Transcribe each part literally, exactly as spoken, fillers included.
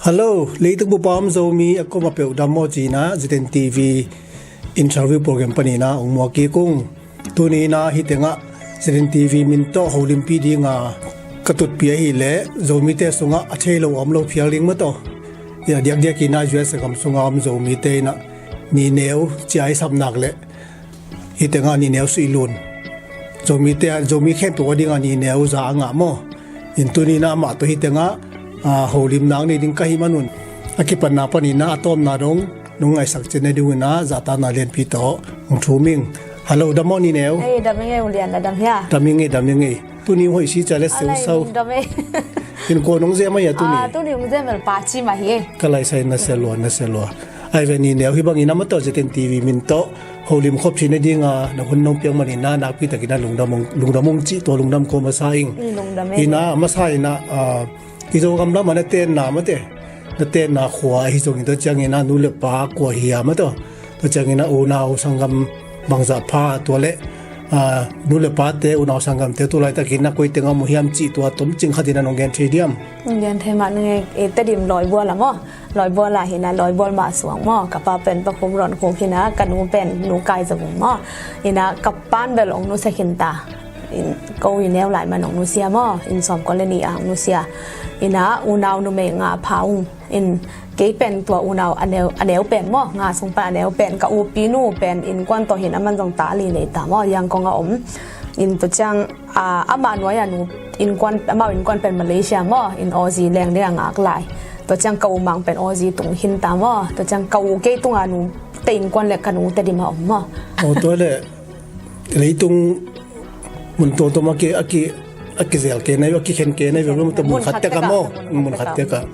Hello, leitung bup a om Zomi a kuamah peuh dam maw ci-in ah Z N T V interview program panin ah hong muak kik ung. Tuni-in ah hih tengah Z N T V min tawh holimpi ding a ka tutpih ahih leh Zomite sungah a thei lo a om lo phial ding maw tawh. Ina diakdiakin ah U S A gam sungah om Zomite in ah nineu ci-a i sapnak leh hih tengah nineu suihlun Zomite, Zomi khempeuh a dingah nineu za a ngah maw. In tuni-in ah amah tawh hih tengah, ah, holim nak nei ding ka hih manun a kipanna panin ah a tawpna dong nong ngaihsak ciat nadingin ah zahtakna lianpi tawh hong thum ing. Hello, dam maw nineu? Ei, dam ing ei, U Lian, na dam hia? Dam ing ei, dam ing ei. Tuni hong hoih si cia le a, lai seusa. Dam ei. In kua nong zem mah hia tuni? Ah, tuni hong zem bel Pa Ci mah hi ei. Ka laisai, na sia lua, na sia lua. Ai ve nineu, hih bangin ah amah tawh Z N T V min tawh holim khop theih nading a na hun nong piak manin ah nakpi takin ah lungdam ung, lungdam ung cih tua lungdam ko masa ing. Lungdam ei. Ina masa in ah, ah, i Zogam lamah na tenna maw te, na tenna khua ahi zongin tua ciangin ah nu le pa kua hi hiam maw tawh, tua ciangin ah unau sanggam bangzah pha tua leh, ah, nu le pate unau sanggamte tu laitakin ah koi tengah om uh hiam cih tua tomcing khatin ah nong gen thei diam? Gen thei mah ning ei. Tedim Lawibual ah maw, Lawibual ah hi-in ah Lawibual mah suang maw. Ka pa pen Pakhum Rawnkhuk hi-in ah ka nu pen Nu Kai Za Vung maw. Ina ka pa'n bel hong nusia khin ta. In ko i neu lai man hong nusia maw, in sawmkua le nih ah hong nusia. Ina unau numei nga a pha ung. In kei pen tua unau a neu, a neu pen maw, nga sung pan a neu pen, ka upi nu pen innkuan tawh hi-in aman zong ta li nei ta maw, Yangon ah om. In tua ciang, ah, amah nuai a nu innkuan, amau innkuan pen Malaysia maw, in Aussie leng ding a ngak lai. Tua ciang ka u Mang pen Aussie tung khin ta maw. Tua ciang ka u kei tungah nute innkuan le ka nu Tedim ah om maw. Aw, tua leh leitung mun tuamtuam a ki, a ki, a kizel kei na hi, a kikhen kei na hi, mun khat tek ah maw? Mun khat tek ah.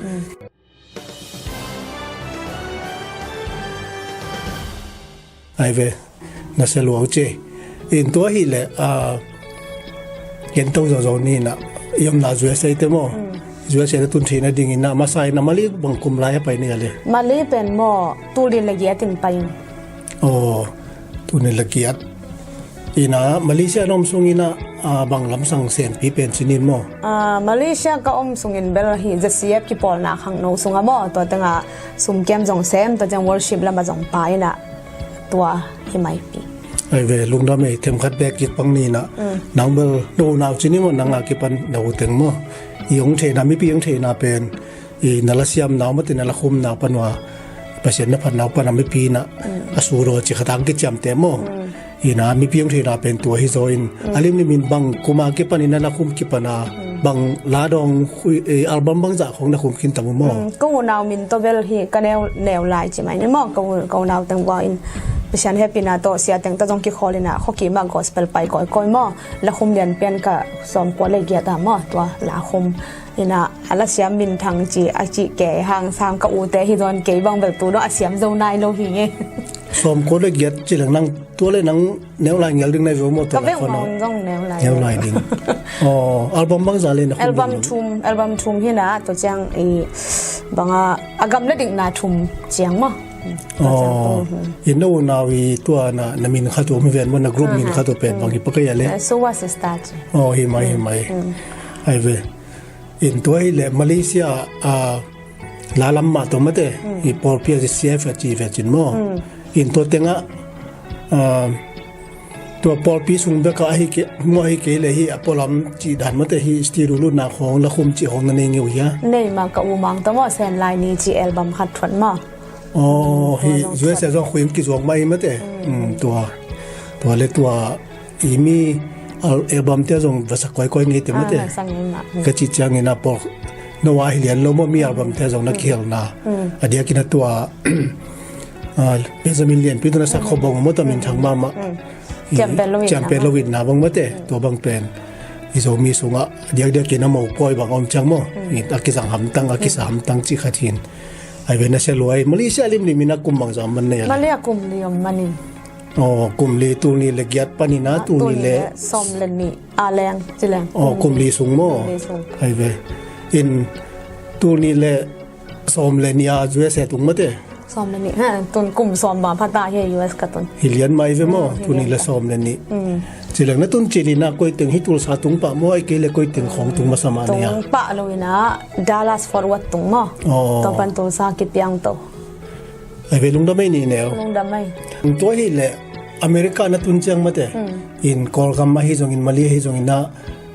Ai ve, na sia lua uh ci. In tua ahih leh, ah, gen to zawzaw ni in ah, i omna U S A te maw? U S A na tun theih nadingin ah masa in ah Mali bang kum lai a pai ni a le? Mali pen maw, tul nih le giat in pai ing. Aw, tul nih le giat. Ina Malaysia na om sungin ah, ah, bang lamsang sempi pen ci ni maw? Ah, Malaysia ka om sungin bel hih Z C F kipawlna khangno sungah maw, tua tengah sumkiam zong sem, tua teng worship lamah zong pai in ah tua hi maipi. Ai ve, lungdam ei, themkhat bek kik pang ni in ah. Nang bel no unau ci ni maw, nang a kipan na u teng maw? I hong theihna, mipi hong theihna pen i na lasiamna uh maw te, na lakhumna uh pan uh a, Pasian na phatna uh pan a mipi in ah a suraw ci khat a hong kiciamteh maw? Ina mipi hong theihna pen tua hi zaw in, a limlim in bang kum a kipan in na lakhum kipan a, bang la dawng, eh, album bangzah khawng na khum khin tam uh maw? Ka unau min tawh bel hih ka neu, neu lai ci mai ni maw, ka u, ka unau teng vua in Pasian hehpihna tawh sia teng tawh zong kikhawl in ah khuakim ah gospel pai kawikawi maw, lakhum lianpi in ka sawmkua le giat ah maw, tua lakhum. Ina a lasiam minthang ci a cih kei hang sam, ka ute hi zaw in kei bang bel tu dong a siam zo nai lo hi ing ei. Sawmkua le giat ci leng nang tua le nang neu lai ngial ding na hi ve maw, tua le khawng zong neu lai ding. Aw, album bangzah le na khum? Album thum, album thum hi in ah, tua ciang i bang a, a gam le dikna thum ciang maw. Aw, i no unau i tua na, na min khat uh om hi ven maw, na group min khat uh pen bang hi pah kei a le? Suwa Sister ci. Aw, hi mai, hi mai. Ai ve. In tua hi leh Malaysia, ah, la lam mah tawh maw te, i pawlpi a Z C F a ci ve cin maw? In tua tengah, ah, tua pawlpi sung bekah ahi kei, maw ahi kei leh hih a pualam cih dan maw te, hih studio lutna khawng, lakhum cih khawng na nei ngei uh hia? Nei mah, ka u Mang tawh maw, Sen Lai Ni cih album khat thuat maw. Aw, hih U S A zong khuim kizuak mah hi maw te. Tua, tua le tua i mi al-, album te zong va sak kawikawi ngei te maw te. Ka cih ciangin a pawh no a hi lian lo maw, mi album te zong na kihelna. A diakin a tua, ah, Benjamin Lianpi tawh na sak khawng bang maw, tua minthang mahmah. Ciamteh lo itna bang maw te, tua bang pen i Zomi sungah a diakdiakin a mopawi bang om ciang maw. A kizang hamtang, a kisa hamtang cih khat hi in. Ai ve, na sia lua ei, Malaysia limlim in a kum bangzah om man nei a le? Malaysia kum li om man ing. Aw, kum li, tul nih le giat panin a, tul nih le sawm le nih a leng ci leng. Aw, kum li sung maw? Kum li sung. Ai ve. In tul nih le sawm le nih a U S A tung maw te? Sawm le nih. Ha, tun kum sawm bang pha ta hi U S ka tun. Hi lian mai ve maw? Tul nih le sawm le nih. Ci leng na tun ci ni na, koi teng hi, Tulsa tung pah maw, ahih kei leh koi teng khawng tung masa mah na hia? Tung pah lo ina, Dallas Fort Worth tung maw. Aw. Tua pan Tulsa kipiang to. Ai ve, lungdam ei, Ni Neu. Lungdam ei. Tua hi leh America na tun ciang mate. Hmm. In Kawlgam ahi zongin, Malay ahi zongin na,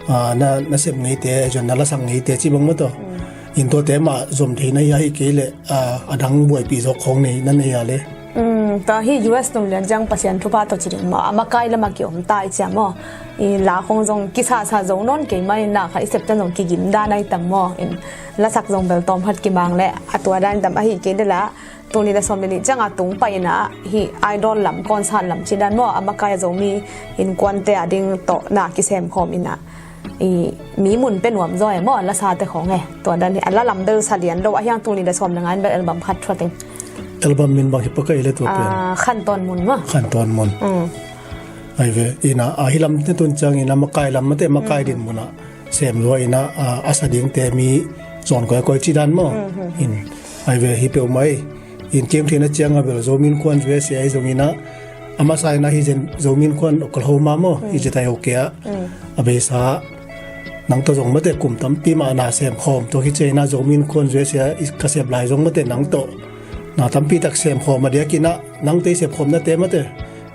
ah, na, na sep ngeite, zong na lasak ngeite ci bang maw tua. Hmm. In tuate mah zom thei na hia, ahih kei leh, ah, a dang buaipih zawk khawng nei na nei a le? Hmm, tua hi U S tung lian ciang Pasian thupha tawh ci ding maw, a makai lam a kiom ta i cia maw. I la khawng zong kisasa zo nawn kei mah in, na khat i sep tan zong kigim dan ahi tam maw. In lasak zong bel tawm khat kimang leh a tua dan tam, ahih kei leh la tuni le sawm le nih ciang a tung pah ina, hih Idol lam, concert lam ci dan maw, a makai a Zomi innkuante a ding tawh na kisem khawm ina, i mi mun pia nuam zaw e maw, lasate khawng e. Tua dan hi a, la lam bel sa lian lo, a hiang tuni le sawm le nga in bel album khat thuak in. Album min bang hi pah kei le tua pen? Ah, Khantawn Mun maw. Khantawn Mun. Mm. Ai ve, ina, a hi lam na tun ciang ina, makai lam mate, makai din mun a sem lua ina, a, a sa dingte mi zawn kawikawi ci dan maw. Mhm. In, ai ve, hi peuhmah ei. In kiang thei na ciang a bel Zomi Innkuan U S A ahi zong ina, a masa ina hi zen Zomi Innkuan Oklahoma maw, mm, hi zen tai ho kei a. Mm. A beisa nang tawh zong mate kum tampi mah na sem khawm, tua hi ciang ina Zomi Innkuan U S A i ka sep lai zong mate nang tawh na tampi tak sem khawm a diak ina, nang tei sep khawm nate mate.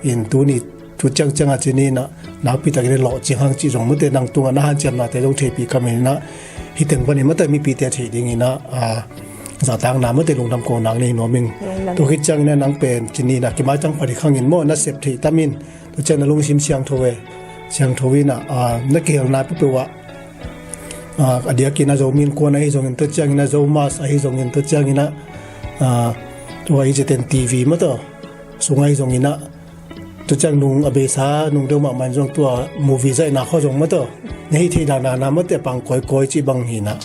In tuni tu ciangciang a ci ni na, nakpi takin i lawhcing hang cih zong mate, nang tungah na hanciamnate zong theihpih ka hi ina, hih teng panin mate mipite theih ding ina, a, zahtakna mate lungdam ko nak nei nuam ing. Lungdam. Tu khit ciang ina nang pen ci ni na, kimaitang pah ding hangin maw, na sep theih tam in, tu ciang na lungsim siangtho e, siangtho ina, a, na kihelna peuhpeuh ah, a, a diak ina Zomi Innkuan ahi zongin, tu ciang ina Zomas ahi zongin, tu ciang ina, a, tua i zeten T V maw tua sung ahi zong ina, tu ciang nung a beisa nung deuh mahmah in zong tua movie zaihna khawng zong maw tua, na hih theih dan a na mate pang kawikawi cih bang hi na.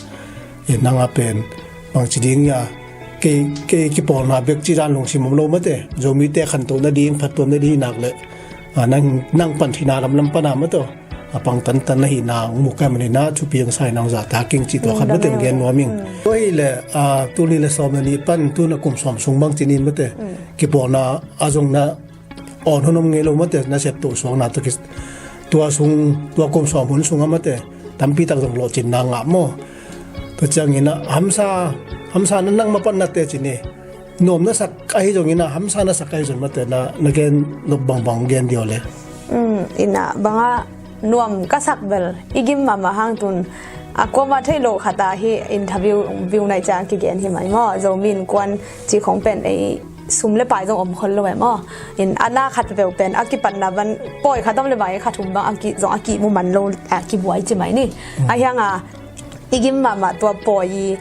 E, nang a pen bang ci ding hia, kei, kei kipawlna bek cih dan lungsim om lo mate, Zomite khantoh nading, phattuam nading hi nak leh, a, nang, nang pan theihna lamlam pan a maw tua, a pang tantan na hihna hong mu ka hih manin na thupi hong sa ing, nang zahtak ing cih tua khat mate hong gen nuam ing. Mm. Tua hi leh, a, tuni le sawm le nih pan tu na kum sawm sung bang ci ni mate, mm, kipawlna a zong na awn hun om ngei lo mate, na sep toh suakna tawh ki, tua sung, tua kum sawm hun sungah mate tampi tak zong lawhcinna ngah maw. Tua ciang ina hamsa, hamsa na nang mapan nate ci ni, nuam na sak ahi zong ina, hamsa na sak ahi zong mate, na, na gen nop bangbang gen diau le. Mm, ina banga nuam ka sak bel i gim mahmah hang tun a kuamah thei lo khat a hi interview view nai ciang kigen hi mai maw, Zomi Innkuan cih khawng pen ei sum le pai zong om khol lo e maw. In a na khat peuh pen a kipatna van pawi khat om le bang i khat hum bang a ki, zong a kimu man lo, a kibuai ci mai ni. Mm. A hiang a i gim mahmah tua pawi i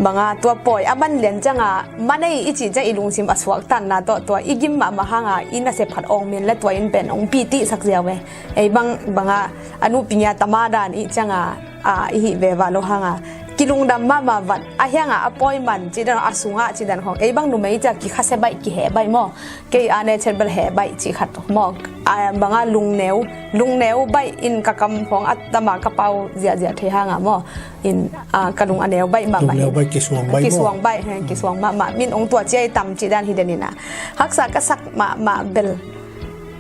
banga tua pawi a man lian ciang a man ei i cih ciang i lungsim a suaktanna tawh tua i gim mahmah hang a i nasep khat awng min le tua in pen hong pitih sak ziau e. Ei bang banga a nupi ngia tama dan i ciang a, a, i hih veva lo hang a kilungdam mahmah vat a hiang a a pawi man cih dan a sungah cih dan khawng ei bang numei ciang kikhase baih kiheh baih maw. Kei a ne chet bel heh baih cih khat maw. A banga lungneu, lungneu baih in ka kam khawng a tama ka pau ziahziah thei hang a maw. In, a, ka lung a neu baih mahmah. Lungneu baih, kisuang baih maw. Kisuang baih, he, kisuang mahmah. Min ong tua ciai tam cih dan hi den ina. Haksa ka sak mahmah bel.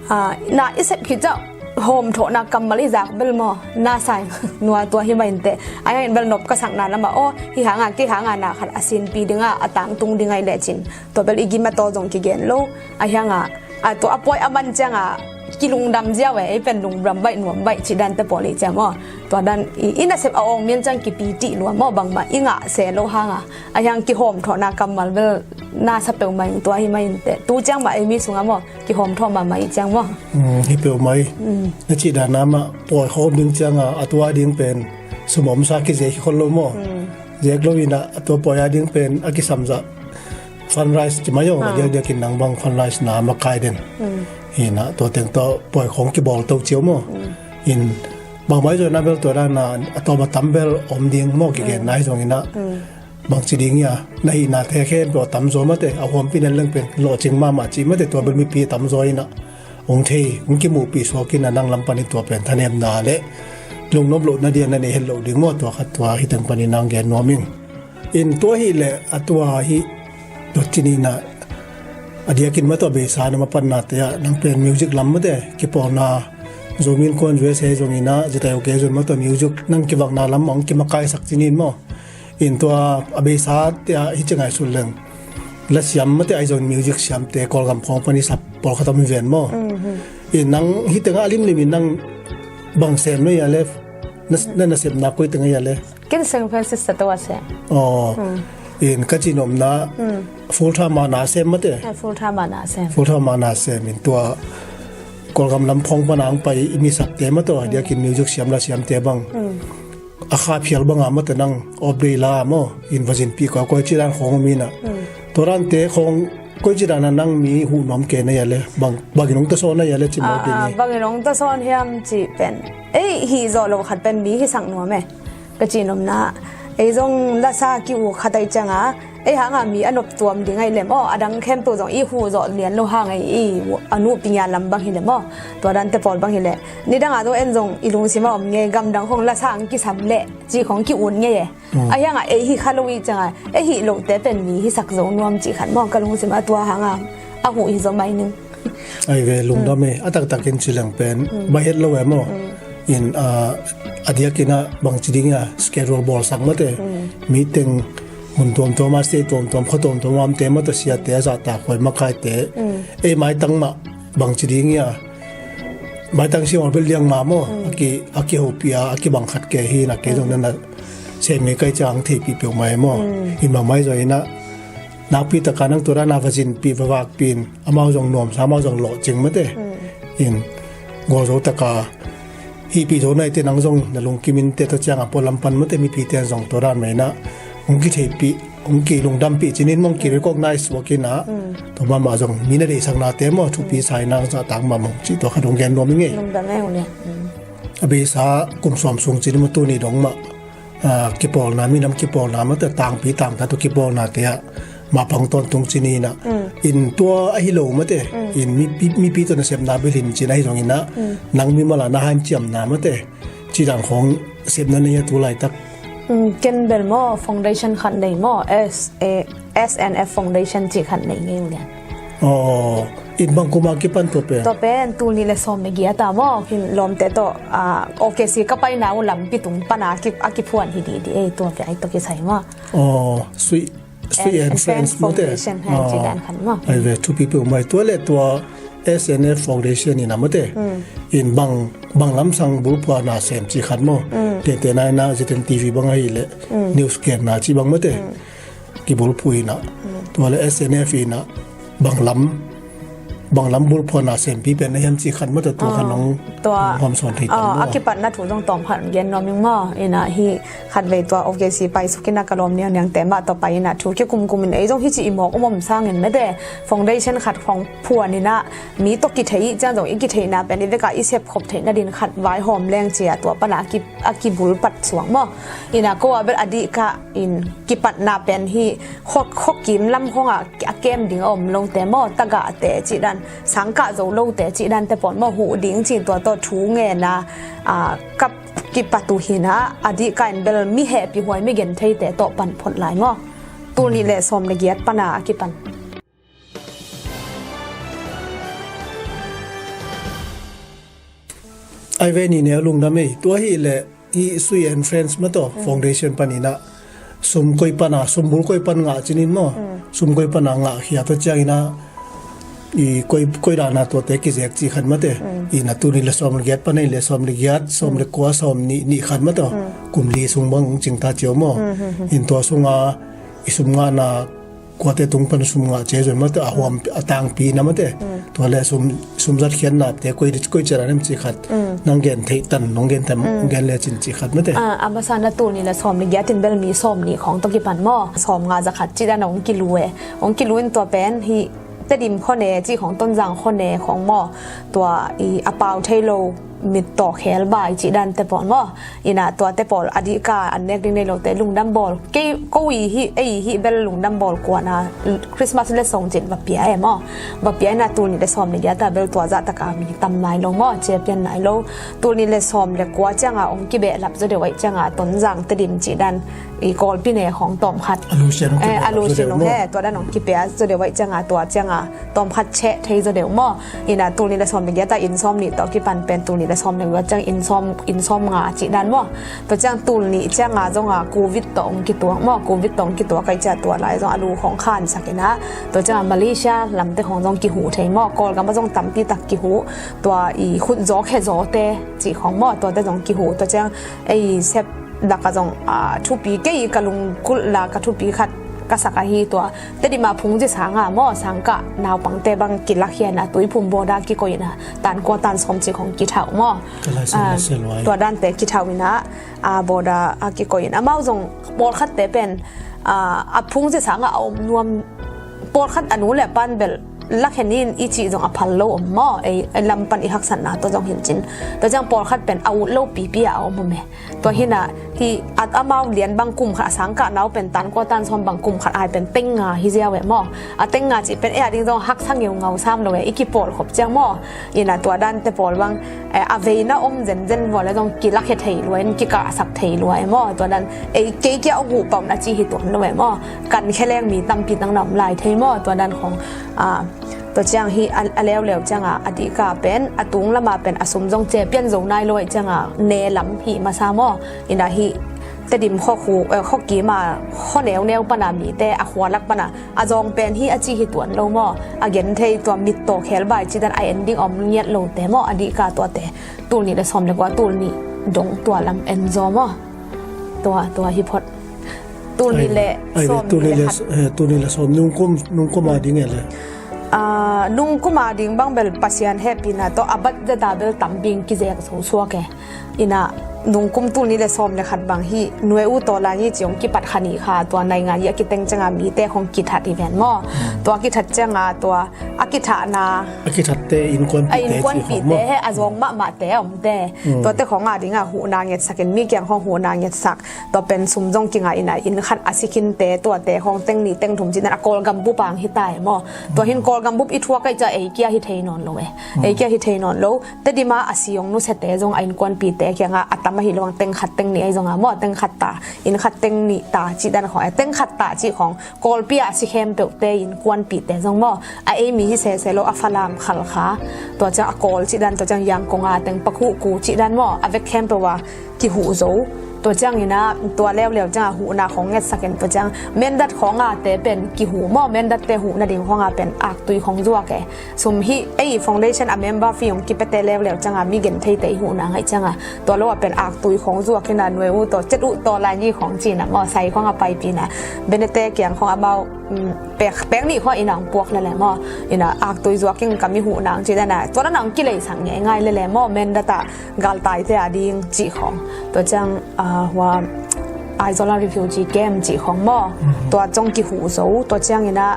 A, na i sep khit ciang hawmthawhna kammal i zak bel maw. Na sai nua tua hi mah inteh. A hiang in bel nop ka sakna lamah aw, hi hang a, kei hang a na khat a sinpi ding a, a tangtung ding a i lecin. Tua bel i gim a taw zong kigen lo. A hiang a, a tua a pawi a man ciang a kilungdam ziau e, ei pen lungdam baih nuam baih cih dan te pawl i ciang maw. Tua dan i, i nasep a awng min ciang kipitih lua maw bangmah i ngah se lo hang a. A hiang kihawmthawhna kammal bel na sa peuhmah in tua hi mah inteh. Tu ciang mah ei mi sungah maw. Kihawmthawh mahmah i ciang maw. Mm, hi peuhmah i. Mm. Na cih dan a mah pawi khawm ding ciang a, a tua ding pen sum omsa kizek hi khol lo maw. Mm. Zek lo ina a tua pawi a ding pen a kisamzah fundraise ci mai aw, ah, a diakdiakin nang bang fundraise na makai den. Mm. Ina tua teng tawh pawi khawng kibawl to ciau maw. Mm. In bangmah i zawhna bel tua dan a a tawm a tam bel om ding maw kigen, mm, na hi zong ina. Mm. Bangci ding hia, na hihna te khempeuh a tamzaw mate, a huampi na leng pen lawhcing mahmah cih mate, tua bel mipi a tamzaw ina hong thei, hong kimuhpih suak ina nang lam panin tua pen thanemna le lungnop lohna dia na nei het loh ding maw, tua khat tua hi teng panin nang gen nuam ing. In tua hi leh a tua hi tua cin ina a diakin mate, a beisa na mapanna te ah nang pen music lam mate kipawlna Zomi Innkuan U S A zong ina, zita U K zong maw, tua music nang kivakna lam hong kimakaisak cinin maw. In tua a beisa tia hi ci ngai sulh leng, la siam mate ai zong music siamte Kawlgam khawng pan i sap pawlkhat om hi ven maw. In nang hi tengah a limlim in nang bang sem na hia le, na, na, na sepna koi tengah hia le? Ken Saint Francis Xavier sem. Aw. In ka cinomna full time a na sem mate. Full time a na sem. Full time a na sem in tua Kawlgam lam khawng pana ang pai i mi sapte maw, tua a diakin music siam la siamte bang a kha phial banga mate nang off day la maw, in va zinpih kawikawi ci dan khawng om ina. Tua dante khawng koi ci dana nang mi huh nuam kei na hia le, bang, bangin hong tasawn na hia le ci maw, bangin hong tasawn hiam ci pen, ei hih zawh lo khat pen mi hisak nuam e. Ka cinomna, ei zong lasa ki-uk khat ai cianga, ei hanga mi a noptuam ding ai lem aw, a dang khempeuh zong i huh zawh lian lo hang ei, i a nuhpi ngian lam bang hi lem aw. Tua dante pawl bang hi leh, nidanga zong en zong i lungsima om ngei, gamdang khong lasa ang kisam leh ci khong ki-ut ngei e. A hianga ei hi kha lo i cianga, ei hih lote pen mi hisak zo nuam ci khat maw, ka lungsima tua hanga a huh hi zaw mai ning. Ai ve, lungdam e, a taktakin ci leng pen ba het lo e maw. In a diakin a bangci ding a schedule bawlsak mate. Mi teng mun tuamtuam a, state tuamtuam, khuatuamtuam a omte mate, siate a zahtak huai makaite, ei maitang mah bangci ding a, maitang simawl bel liang ma maw, a ki, a kihopih a, a kibang khat kei hi na, kei zong nana sem ngei kai ciang theihpih peuhmah e maw. In bangmah hi zaw ina, nakpi taka nang tua dana va zinpih va vakpih in, amau zong nuamsa, amau zong lawhcing mate. In gualzo taka hihpih zo naite nang zong na lungkimin te tawh cianga pualam pan mate, mipite zong tua dan mah ina hong kitheihpih, hong kilungdampih cinin mong ki-recognize suak ina, tua mahmah zong mi na deihsaknate maw, thupi sa ina zahtak mahmah cih tua khat hong gen nuam i ngei. A beisa kum sawm sung cinin maw, tuni dong mah kipawlna, minam kipawlna mate, tangpi tangta tawh kipawlnate ah mapang tawntung cinin ah. In tua ahi lo mate, in mipi, mipi tawh nasepna bel hin cin ahi zongin ah, nang mimal a na hanciamna mate, ci dan khawng sepna nei a tu laitak. Ken bel maw foundation khat nei maw, S A, S N F Foundation ci khat nei ngei ulian. Aw, in bang kuma kipan tua pen? Tua pen tul nih le sawm le giat a maw, khin lawmte tawh, ah, O K C ka paina uh lampi tung pana ki, a kiphuan hi didi ei, tua pen ai tawh kisai maw. Aw, Sui, Sui and Friends mate. Foundation hai ci dan khat maw. Ai ve, thupi peuhmah tua le tua S N F Foundation ina mate. In bang, bang lamsang bulphuana sem ci khat maw. Tete naina Z N T V bang ahi le news kenna ci bang mate. Kibulphuh ina, tua le S N F ina banglam, banglam bulphuana sempi pen na hiam ci khat mate, tua khat nong hawmsawn thei tam maw. A kipatna thu zong tawm khat gen nuam ing maw. Ina hi khat vei tua O K C pai sukina ka lawm niangniangte mah tawh pai ina thu kikumkum in ei zong hi ci i mawk um om sangin mate, foundation khat khong phuan ina mi tawh kithei ciang zong i kitheihna pen i veka i sepkhop theihna din khat vaihawm leng cia tua pana a ki, a kibulpat suak maw. Ina ko a bel a dihkah in kipatna pen hi, khuakim lam khawngah a kem ding a om lote maw, tagahte cih dan, sangkah zo lote cih dante pawl maw, huh ding cih tua tawh thu ngena, a, ka kipat uh hina, a dihkah in bel mi hehpih huai mi gentheite tawh pan phot lai maw. Tul nih le sawm le giat pana a kipan. Ai ve ni neu lungdam ei, tua hi le hi Sui and Friends mate foundation panina sum koi pana, sum bul koi pan ngah cinin maw. Sum koi pana ngah khia tawh ciangina i koi, koi dana tuate kizek ci khat mate. Ina tul nih le sawm le giat pana i le sawm le giat, sawm le kua, sawm nih, nih khat mate. Kum li sung bang cingta ciau maw. In tua sunga i sum ngahna kuate tung pan sum ngah cia zon mate, a huam a tangpi na mate. Tua le sum, sum zat khiatnate koi, koi cia ra nem ci khat. Nang gen theih tan nong gen tan, gen le cin ci khat mate. A, a masa na tul nih le sawm le giat in bel mi sawm nih khawng tawh kipan maw. Sawm nga za khat ci dan hong kilu e. Hong kilu in tua pen hi Tedim khone ci khawng, Tonzang khone khawng maw. Tua i a pau thei lo mit tawh khel bai ci dante pawl maw. Ina tuate pawl a dihkah an nek ding nei lote lungdam bawl. Kei ko i hi, ei hi bel lungdam bawl kuana Christmas le song cin va pia e maw. Va pia ina tul nih le sawm le giat a bel tua zahtaka mi tam nai lo maw, cia pian nai lo. Tul nih le sawm le kua cianga ong kibehlap zaw deuh aih cianga Tonzang Tedim ci dan i Kawlpi ne khawng tawm khat. A lu sian ong kibehlap zaw deuh maw. Tua dan ong kipia zaw deuh aih cianga tua cianga tawm khat cheh thei zaw deuh maw. Ina tul nih le sawm le giat a inn sawm nih tawh kipan pen tul nih sawm le guk ciang inn sawm, inn sawm nga cih dan maw. Tua ciang tul nih cianga zonga covid tawh hong kituak maw, covid tawh hong kituak kai ciah tua lai zong a lu khong khansak inah, tua cianga Malaysia lamte khong zong kihuh thei maw, Kawlgam ah zong tampi tak kihuh, tua i khut zaw khe zawte cih khong maw, tuate zong kihuh. Tua ciang ei sep laka zong a thupi kei ka lungkulh la ka thupi khat ka sak ahi tua. Tedim a phungzi sanga maw, sangkah naupangte bang kilakhiana tuiphum bawda kikoihna tankua tansawm cih khong kithauh maw. Tua dante kithauh inah a bawda a kikoihin amau zong pawlkhatte pen a phungzi sanga a om nuam, pawlkhat a nu le pan bel lakhenin i cih zong a phal lo om maw, ei lam pan i haksatna tawh zong hincin. Tua ciang pawlkhat pen a ut lo pipi a a om om e. Tua hinah hi at amau lian bang kum khat a sangkah nau pen tankua tansawm bang kum khat ai pen teng nga hi ziau e maw. A teng nga cih pen ei a ding zong haksa ngeu ngau sam lo e, i kipawl khop ciang maw. Inah tua dante pawl bang a veina om zenzen vua le zong kilakhe thei lua in kikahsak thei lua e maw. Tua dan ei kei kia hong huh pau na ci hi tuan lo e maw. Kan khe leng mi tampi tang na om lai thei maw. Tua dan khong a Tua ciang hi a leuleu cianga a dihka pen a tung lama pen a sum zong ce pian zo nai lo aih cianga ne lam hi masa maw. Inah hi Tedim khawkhu khawkima khaw neuneu pana mite a khualak pana a zawng pen hi a ci hi tuan lo maw. A gen thei tua mittaw khelbai ci dan a en ding om ngiat lote maw, a dihka tuate tul nih le sawm le kua tul nih dong tua lam en zaw maw. Tua tua hi phot. Tul nih le sawm nih le khat. Tul nih le sawm nungkum, nungkum a ding e le. Nungkum a ding bang bel Pasian hehpihna tawh a bat zeta bel tambing kizek zo suak e. Inah nungkum tul nih le sawm le khat bang hi nuai u taw lai ni ciong kipat kha nih kha tua naingan i a kiteng cianga mite khong kithat hi ven maw. Tua kithat cianga tua a kithahna a kithatte innkuanpite he a zawng mahmahte a omte. Tuate khong a dinga huhna ngetsakin mi kiang khong huhna ngetsak. Tua pen sum zong kinga inah inn khat a sikhinte tuate khong teng nih teng thum cinan a Kawlgam bup ang hi ta e maw. Tua hin Kawlgam bup i thuak aih ciah ei kia hi thei nawn lo e. Ei kia hi thei nawn lo. Tedim a a siong nusete zong a innkuanpite kianga a tam ahi lo ang teng khat teng nih ahi zonga maw, teng khat ta, inn khat teng nih ta cih dan khong e, teng khat ta cih khong Kawlpi a si khempeuhte innkuanpihte zong maw. A ei mi hi sese lo a Falam, Khalkha, tua ciang a Kawl cih dan, tua ciang Yangkong a teng Pakhuhku cih dan maw, a vek khempeuh a kihuh zo. Tua ciang inah tua leuleu cianga huhna khong ngetsakin tua ciang Mindat khong a te pen kihuh maw, Mindat te huh nading khong a pen aktui khong zuak e. Sum hi ei foundation a member fee hong kipete leuleu cianga mi gen theite i huhna ngaih cianga tua lo a pen aktui khong zuak hina nuai u taw, cet u taw lai ni khong cina maw, sai khong a paipina benete kiang khong amau pek, pek nih khong ina hong puak lele maw. Ina aktui zuak king kami huhna hong ci dana tua dana hong kileisak ngeingai lele maw. Mindat a galtaite a ding cih khong, tua ciang hua Aizawl a refugee camp cih khong maw. Tua zong kihuh zo, tua ciang ina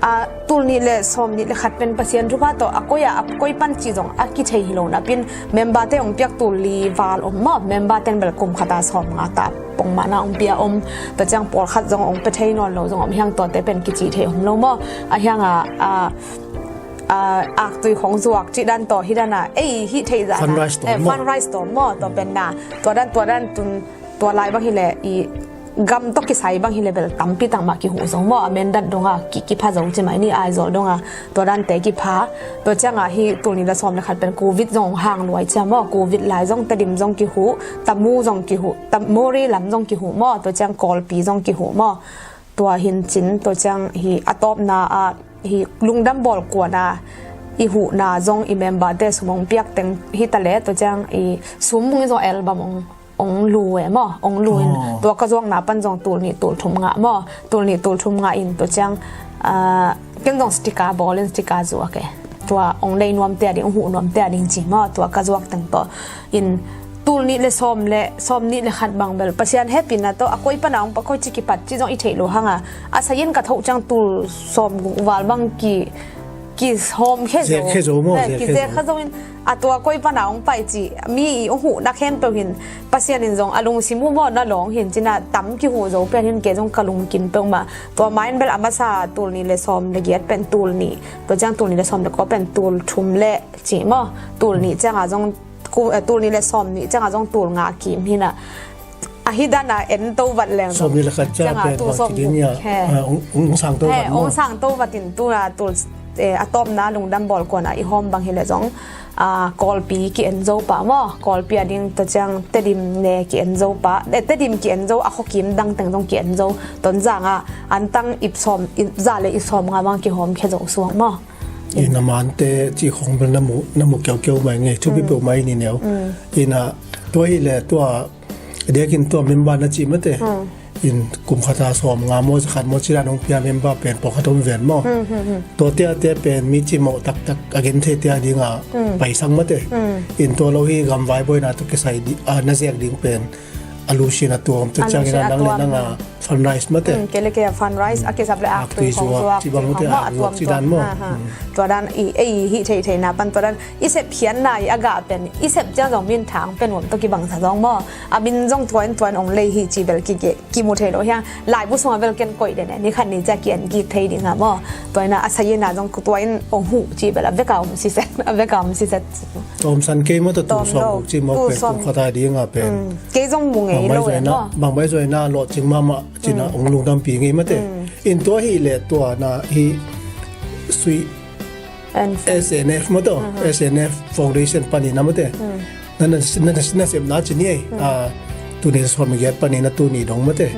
a tul nih le sawm nih le khat pen Pasian thupha tawh a koi a, a koi pan cih zong a kithei hi lo napin, member te hong piak tul li val om maw, member ten bel kum khata sawm nga ta pongmana hong pia om, tua ciang pawlkhat zong hong pe thei nawn lo zong om hiang, tuate pen kici thei om lo maw. A hiang a, a, a aktui khong zuak cih dan tawh hi dana ei hih theih zah fundraise tawh maw, tua pen na tua dan, tua dan tun tua lai bang hileh i gam tawh kisai bang hileh bel tampi tangmah kihuh zo maw. A Mindat donga ki, kipha zo ci mai ni, Aizawl donga tua dante kipha. Tua cianga hi tul nih le sawm le khat pen covid zong hong hang luai cia maw. Covid lai zong Tedim zong kihuh, Tamu zong kihuh, Mori lam zong kihuh maw. Tua ciang Kawlpi zong kihuh maw. Tua hin cin, tua ciang hi a tawpna a hi lungdam bawl kuana i huhna zong i member te sum hong piak teng hi taleh, tua ciang i sum bungin zong album hong hong lu e maw, hong lu in tua ka zuakna pan zong tul nih tul thum ngah maw, tul nih tul thum ngah in tua ciang ken zong sticker bawl in sticker zuak e. Tua hong nei nuamte a ding, hong huh nuamte a ding ci maw, tua ka zuak teng tawh in tul nih le sawm le, sawm nih le khat bang bel Pasian hehpihna tawh a koi pana hong pa koi ci kipat ci zong i theih lo hanga a sayin ka thoh ciang tul sawm guk val bang ki, ki hawm khe zo, khe zo maw, ki zek khe zo in a tua koi pana hong pai ci mi i hong huhna khempeuh hin Pasian in zong a lungsim uh maw, na lawng hin cina tam kihuh zo pen hin kei zong ka lungkim peuhmah. Tua main bel a masa tul nih le sawm le giat pen tul nih, tua ciang tul nih le sawm le kua pen tul thum le ci maw, tul nih cianga zong tul nih le sawm nih cianga zong tul nga kim hina. A hi dana en to vat leng sawm nih le khat cianga pen tul sawm nih hong sang to vat in tuna tul eh, a tawpna lungdam bawl kuan ah i hawm bang hileh zong, ah, Kawlpi ki-en zo pah maw, Kawlpi a ding tua ciang Tedim ne ki-en zo pah, eh, Tedim ki-en zo a khuakim dang teng zong ki-en zo, Tonzang ah antang ip sawm, ip za le ip sawm nga bang kihawm khia zo suak maw. Inn a mante cih khawng bel na mu, na mu keukeu mai ngei, thupi peuh mai ni neu. Inn a tua hileh tua, a diakin tua member na cih mate. Inn kum khat a sawm nga maw, za khat maw, ci dan hong pia member pen pawlkhat om ven maw. Tua tiate pen mi cimawh taktak a gentheite a dinga paisang mate. Inn tua lo hi gamvai buaina tawh kisai di, a, na zek ding pen a lusin a tuam, tua ciangin a nang le nang a fundraise mate. Kei le kei a fundraise, a kisap le aktui khawng zuak, ci bang mate, a zuak ci dan maw. Tua dan i, ei hih theihtheihna pan tua dan i sepkhiatna i a gah pen i sep ciang zong min thang pen uam tawh kibangsa zong maw. A min zong tuain tuain ong lei hi ci bel ki, ki, kimu thei lo hiang. Laibu sungah bel ken koih den e, ni khat ni ciah ki-en kik thei ding a maw. Tuaina a sayina zong tuain ong huh ci bel a veka om siset, a veka om siset. Tawmsan kei maw, tua tu sawm guk ci maw, pen kum khat a dinga pen. Kei zong mu ngei lo e maw. Bang bai zuaina lawhcing mahmah cina ong lungdampi ngei mate. Inn tua hileh tua na hi sui S N F maw tua, S N F Foundation panin a mate. Na, na, na, na sepna ci ni ei. Ah, tuni sawm le giat panin a tuni dong mate.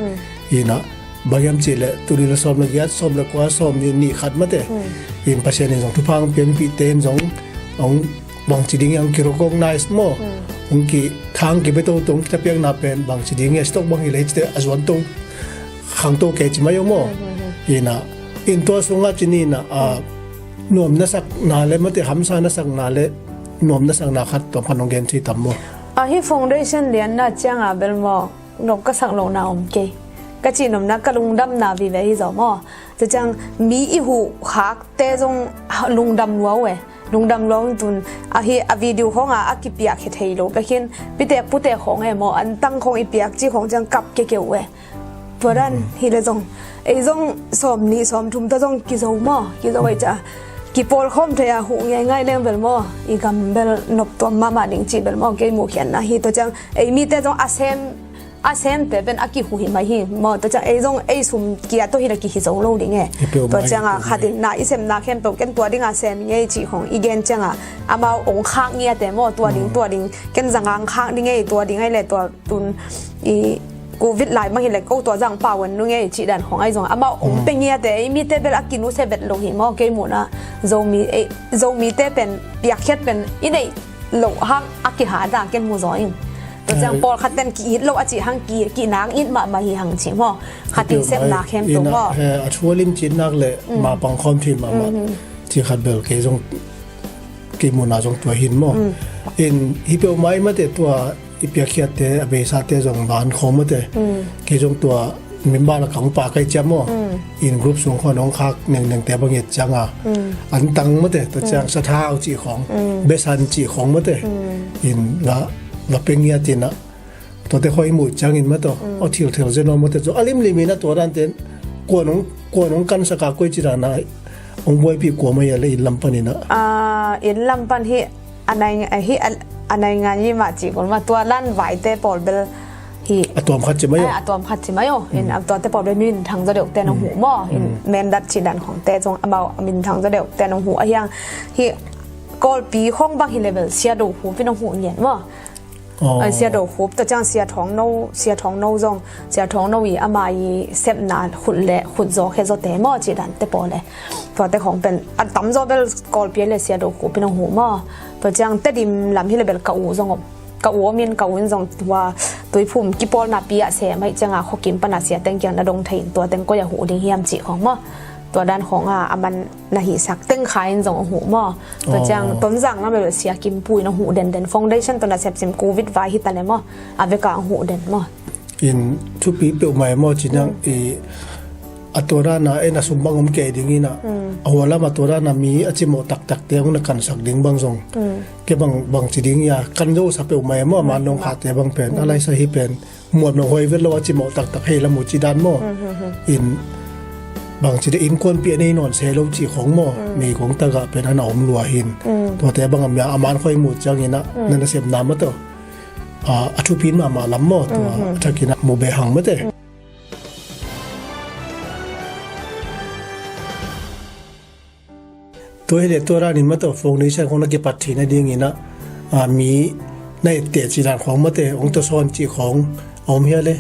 Inn a bang hiam cih leh tuni le sawm le giat, sawm le kua, sawm nih, nih khat mate. Inn Pasian in zong thupha hong pia, mipihte in zong hong bangci ding hiam ki recognize maw. Hong ki thang ki bia toto, hong kithapiakna pen bangci ding hiam, stock bang hileh cite a zuan to, khang to kei ci mai o maw. Inn a, inn tua sungah ci ni inn a, a, nuam na sakna le mate, hamsa na sakna le nuam na sakna khat tua pan hong gen ci tam maw. A hi foundation lianna cianga bel maw, nop ka sak lohna om kei. Ka cihnopna ka lungdamna vive hi zaw maw. Tua ciang mi i huh khakte zong lungdam lua uh e. Lungdam lua uh tun a hi a video khawngah a kipiak khia thei lo. Bekin pitek putek khawng e maw, antang khawng i piak ci khawng ciang kap kekeu uh e. Tua dan hileh zong ei zong sawm nih sawm thum tawh zong kizo maw, kizo ei ca. Kipawl khawm thei a huh ngeingai leng bel maw, i gam bel noptuam mahmah ding ci bel maw, kei muhkhiatna hi. Tua ciang ei mite zong a sem a semte pen a kihu hi mai hi maw. Tua ciang ei zong ei sum kia tawh hi le kihi zo lo ding e. Tua cianga khatin na i sepna khempeuh ken tua dinga sem ngei cih khawng i gen cianga amau ong khak ngiate maw, tua ding, tua ding, ken zanga ong khak ding ei, tua ding ei le tua tun i covid lai mah hi le ko tua zang pau an nu ngei cih dan khawng ai zong amau ong pe ngiate ei mite bel a kinusia vet lo hi maw. Kei muhna Zomi, ei, Zomite pen piakkhiat pen i neih loh hang a kiha dan ken mu zaw in. Tua ciang pawlkhat ten ki-it lo a cih hang ki, ki nang it mahmah hi hang cih maw. Khatin sepna khempeuh maw. A thu a limcin nak le ma pangkhawm thei mahmah. Cih khat bel kei zong kei muhna zong tua hin maw. In hi peuhmah i mate tua i piakkhiatte a beisate zong ban khawng mate. Kei zong tua member a kang pa kai ciam maw. In group sung khawng hong khak nengnengte bang et cianga an tang mate, tua ciang sathau cih khawng, besan cih khawng mate. In va, va peng ngiat in a, tuate khawng i muh ciangin mate, aw thilthel zen aw mate, cu a limlim in a tua dante kuan hong, kuan hong kansak a koi ci dana hong buaipih kua mai a le inn lam panin a. Ah, inn lam pan hi a nai, hi a, a nai ngan yi mah cih kul mah tua lan vaite pawl bel hi. A tuam khat ci mai aw. Eh, a tuam khat ci mai aw. In a tuate pawl bel min thang zaw deuh ten hong huh maw. In mendat cih dan khawngte zong amau a min thang zaw deuh ten hong huh a hiang. Hi Kawlpi khawng bang hi le bel Sia Do Khup in hong huh ngian maw. Aw. Ai, Sia Do Khup, tua ciang Sia Thawng No, Sia Thawng No zong, Sia Thawng No i ama i sepna khut le khut zaw khe zawte maw cih dante pawl le. Tuate khawng pen a tamzaw bel Kawlpi le Sia Do Khup in hong huh maw. Tua ciang Tedim lam hi le bel ka u zong om. Ka u om in, ka u in zong tua Tuiphum kipawlna pi ah sem ahih cianga khuakim pana sia teng kiang na dong thei in tua teng koi a huh ding hiam cih khawng maw. Tua dan khawng a a man na hihsak teng kha in zong a huh maw. Tua ciang Tonzang lam le Sia Kim Pu in a huh denden, foundation tawh nasep sim covid vai hi ta le maw. A veka a huh den maw. In thupi peuhmah e maw ci nang i a tua dana en a sum bang om kei ding in a, a hua lam a tua dana mi a cimawh taktakte hong na kansak ding bang zong kei bang, bang ci ding ia kan zo sa peuhmah e maw. A man nong khate bang pen a laisa hi pen muam lo hoi vet lo a cimawh taktak hei lam uh ci dan maw. In bang ci de innkuanpih a nei nawn se lo cih khawng maw. Mei kong tagah pen a na om lua hin. Tuate bang a mia a man khoi muh ciangin a na nasepna maw tawh a, a thupin mahmah lam maw tua a thakin a mu be hang mate. Tua hi leh tua dan in mate foundation khong na kipat theihna dingin ah, a, mi na etteh cih dan khong mate hong tawsawn cih khong a om hia le?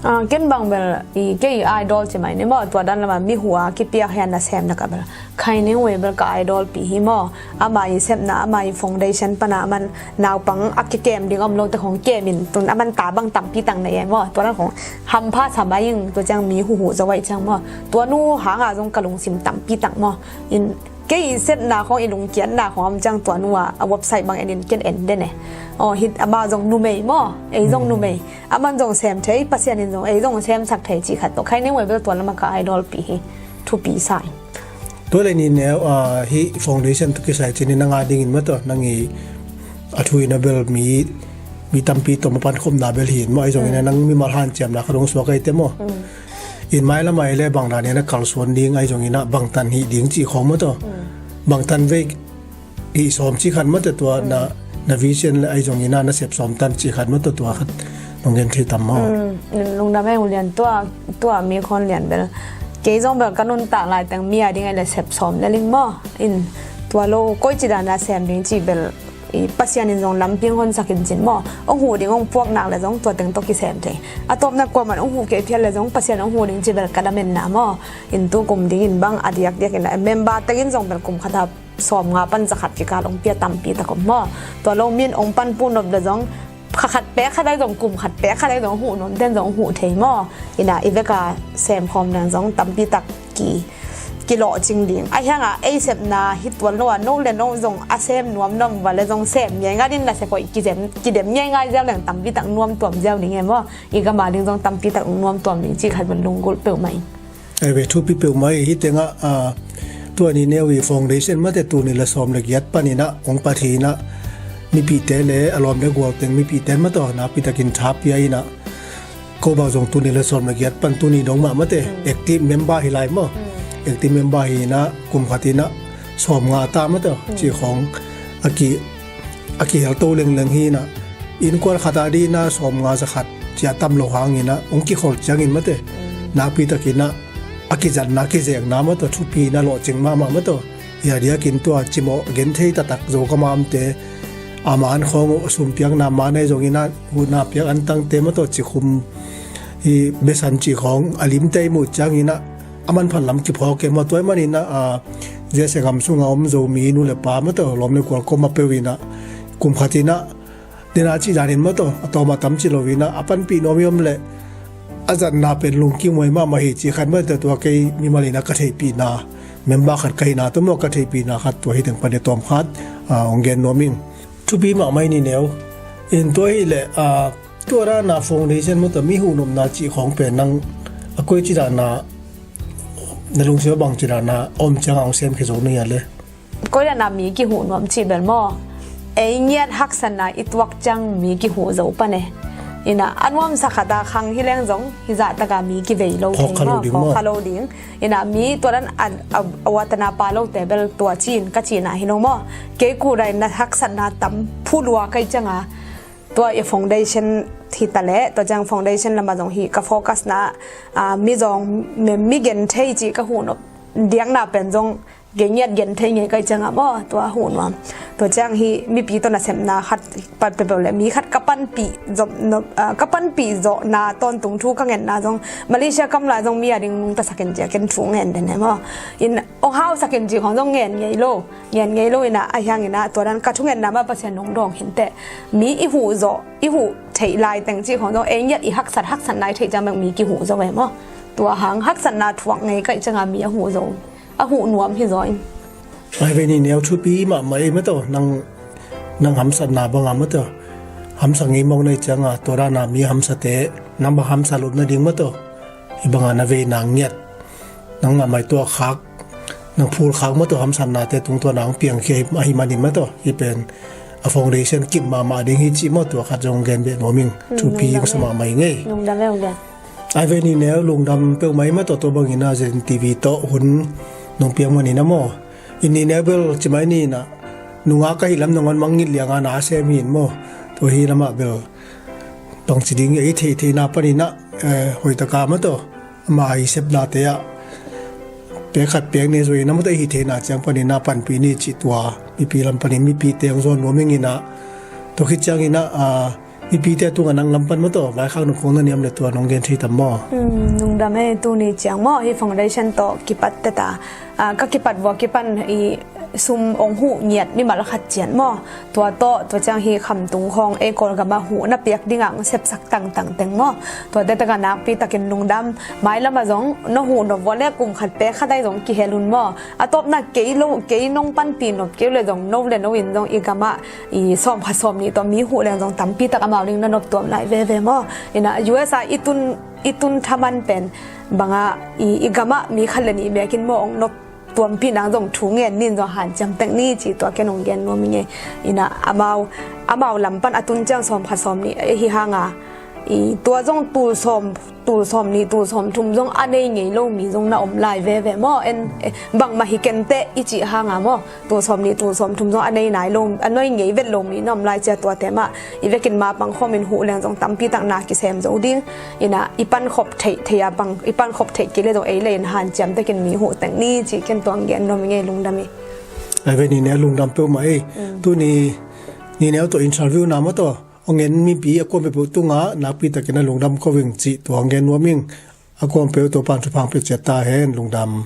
A, ken bang bel i kei idol ci mai ni maw, tua dan lama mi huh a kipiak hi a nasem lak ah bel Khaineng Wei bel ka idol pi hi maw. Ama i sepna, ama i foundation pan a aman naupang a kikem ding om lote khong kem in, tun aman ta bang tampi tak nei e maw. Tua dan khong hampha sa mai ing, tua ciang mi huhuh zo ahih ciang maw. Tua nu hang a zong ka lungsim tampi tak maw. In kei i sepna khong, i lungkiatna khong om ciang tua nu a, a website bang en in ken en den e. Aw, hih ama zong numei maw, ei zong numei. Aman zong sem thei, Pasian in zong ei zong semsak thei cih khat tawh Khaineng Wei bel tua lama ka idol pi hi. Thupi sa ing. Tua leh Ni Neu, a, hih foundation tawh kisai cih ni na ngah dingin mate, nang i a thu in a bel mi, mi tampi tawh ma pankhopna bel hi in maw, ahi zongin ah nang mimal hanciamna khat hong suak ahih teh maw. In mailam ah i leh bang dan in a kalsuan ding, ahi zongin ah bangtan hih ding cih khong mate. Bangtan vei hih sawm cih khat mate tua na, na vision le ahi zongin ah na sep sawm tan cih khat mate tua khat nong gen thei tam maw. Lungdam e U Lian, tua, tua mi khon lian bel. Kei zong bel ka nuntak laiteng mi a ding a i leh sep sawm le ling maw. In tua lo koi ci dan a sem ding cih bel i Pasian in zong lampi hong honsak in cin maw. Hong huh ding hong puak nak leh zong tua teng tawh kisem thei. A tawpna kuaman hong huh kei phial leh zong Pasian hong huh ding cih bel ka lamenna maw. In tu kum dingin bang a diakdiak in a member teng in zong bel kum khat a sawmnga pan za khat kikal hong pia tampi tak om maw. Tua lo mi in hong panpih nop leh zong kha khat pek khat ahi zong, kum khat pek khat ahi zong, huh nuam ten zong huh thei maw. In a i vek a sem khawm leng zong tampi tak ki, kilawhcing ding. Ahi hang a ei sepna hi tuan lo a, no le no zong a sem nuam nuam va leh zong sem ngeingai in na sep hoih kidem, kidem ngeingai ziau leng tampi tak nuam tuam ziau ding e maw. I gam a ding zong tampi tak nuam tuam ding cih khat bel lunggulh peuhmah ing. Ai ve, thupi peuhmah hi. Hih tengah, a, tua Ni Neu i foundation mate tul nih le sawm le giat panin ah hong pat hi in ah, mipite le a lawm le gual teng mipite mate nakpi takin tha pia in ah, ko bang zong tul nih le sawm le giat pan tuni dong mah mate active member hi lai maw. Active member hi in ah kum khat in ah sawmnga ta mate cih khong a ki, a kihel to lengleng hi in ah, innkuan khat a ding in ah sawmnga za khat cia tam lo hangin ah hong kikhol ciangin mate nakpi takin ah a kizatna kizekna mate thupi in ah lawhcing mahmah mate. Hi a diakin tua cimawh genthei taktak Zogam a omte a man khawng uh a sumpiakna man ahi zongin ah huhna piak antangte mate cikhum hi besan cih khawng a limte i muh ciangin ah a manphat lam kiphawk e maw. Tua ahih manin ah, a, J S A gam sungah om Zomi nu le pa mate lawm le gual koma peuh in ah kum khat in ah dena cih danin mate a tawm a tam ci lo in ah a panpih nuam i om leh a zatna pen lungkim huai mahmah hi cih khat mate tua kei mimal in ah ka theihpihna member khat ka hihna tawh maw ka theihpihna khat tua hi teng pan i tawm khat, a, hong gen nuam ing. Thupi mahmah hi Ni Neu. In tua hi leh, a, tua dan a foundation mate mi huhnopna cih khawng pen nang a koi ci dan a na lungsim a bang ci dan a om ciang a hong sem khia zo na hia le? Koi dan a mi kihuh nuam cih bel maw, ei ngiat haksatna i tuak ciang mi kihuh zo pan e. In ah a nuamsa khat a khang hi leng zong hi zahtak a mi kivei lo thei maw, phawk kha lo ding. In ah mi tua dan a, a, a watana pa lote bel tua ci in ka cihna hi lo maw. Kei kut a in na haksatna tam phu lua ka hih ciang a tua i foundation hi ta leh, tua ciang foundation lam a zong hi ka focus na, a, mi zong, mi, mi genthei cih ka huhnop diakna pen zong kei ngiat genthei ngei ka hih ciang a maw, tua huh nuam. Tua ciang hi mipi tawh nasepna khat pat peuhpeuh leh mi khat ka panpih zawh, a, ka panpih zawhna tawntung thu ka ngetna zong Malaysia kam lai zong mi a ding nungta sak in ci a ken thu ngen den e maw. In hong hausak in cih khawng zong ngen ngei lo. Ngen ngei lo in ah, ahi hangin ah tua dan ka thungetna mah Pasian nong dawng hi inteh. Mi i huh zawh, i huh theih lai teng cih khawng zong ei ngiat i haksat, haksatna i theih ciang bek mi kihuh zo e maw. Tua hang haksatna thuak ngei ka hih ciang a mi a huh zo, a huh nuam hi zaw in. Ai ve Ni Neu, thupi mahmah ei mate, nang, nang hamsatna bang a mate hamsa ngei mawk na hih ciang a, tua dan a mi hamsate nang bang hamsa lut nading mate, hih bang a na veina ngiat nang a maituak khak, nang phul khak mate hamsatnate tungtawn a hong piangkhia ahih manin mate, hih pen a foundation kip mahmah ding hi cih mate tua khat zong gen beh nuam ing. Hmm, thupi hong sa mahmah ing ei. Lungdam e, lungdam. Ai ve Ni Neu, lungdam peuhmah ei mate, tua bangin a Zen T V tawh hun nong piak manin a maw. In Ni Neu bel ci mai ni in a, nungak ahih lam nangawn mangngilh liang a na a sem hi in maw. Tua hi lamah bel bangci ding i theihtheihna panin a, eh, hoihtak a mate, ama i sepnate ah pek khat pek nih zui na mawtaw i hi theihna ciang panin a panpih ni cih tua mipi lam panin mipite hong zuan nuam ing in ah, tua khit ciangin ah, a, mipite tungah nang lam pan mawtaw vaikhak nop khong na niam le tua nong gen thei tam maw? Hmm, lungdam ei, tuni ciang maw hi foundation tawh kipat teta, a, ka kipat vua kipan i sum ong huh ngiat mimal khat ciat maw? Tua tawh, tua ciang hi khamtung khawng ei Kawlgam ah huh na piak dingah ong sepsak tangtang teng maw? Tuate tengah nakpi takin lungdam. Mailam ah zong na huh nop vua le kum khat pek khat ai zong kihel un maw? A tawpna kei lo, kei nong panpih nop kei le zong no le no in zong i gam ah i sawm khat sawm nih tawh mi huh leng zong tampi tak amau ding na nop tuam lai veve maw? In ah U S ah i tun, i tun thaman pen bangah i, i gam ah mi khat le nih bekin maw ong nop tuampih nang zong thu ngen nin zong hanciam tek ni cih tua ken ong gen nuam ing ei. In ah amau, amau lam pan a tun ciang sawm khat sawm nih ei hi hang a, i tua zong tul sawm, tul sawm nih, tul sawm thum zong a nei ngei lo mi zong na om lai veve maw? En, eh, bangmah hi kenteh i cih hang a maw? Tul sawm nih, tul sawm thum zong a nei nai lo, a nei ngei vet lo mi na om lai cia, tuate mah i vekin ma pang khawmin huh leng zong tampi tak na kisem zo ding. In ah i pankhop theih, theih a pang, i pankhop theih kei le zong ei le in hanciam tekin mi huh tek ni cih ken tua ong gen nuam ing ei, lungdam ei. Ai ve, ni ne lungdam peuhmah ei. Mm. Tuni ni ne tawh interview na mawtaw ong en mipi a kuam peuhpeuh tungah nakpi takin a lungdam ko ing cih tua ong gen nuam ing. A kuam peuh tawh pan thupha ong pia ciat ta hen, lungdam.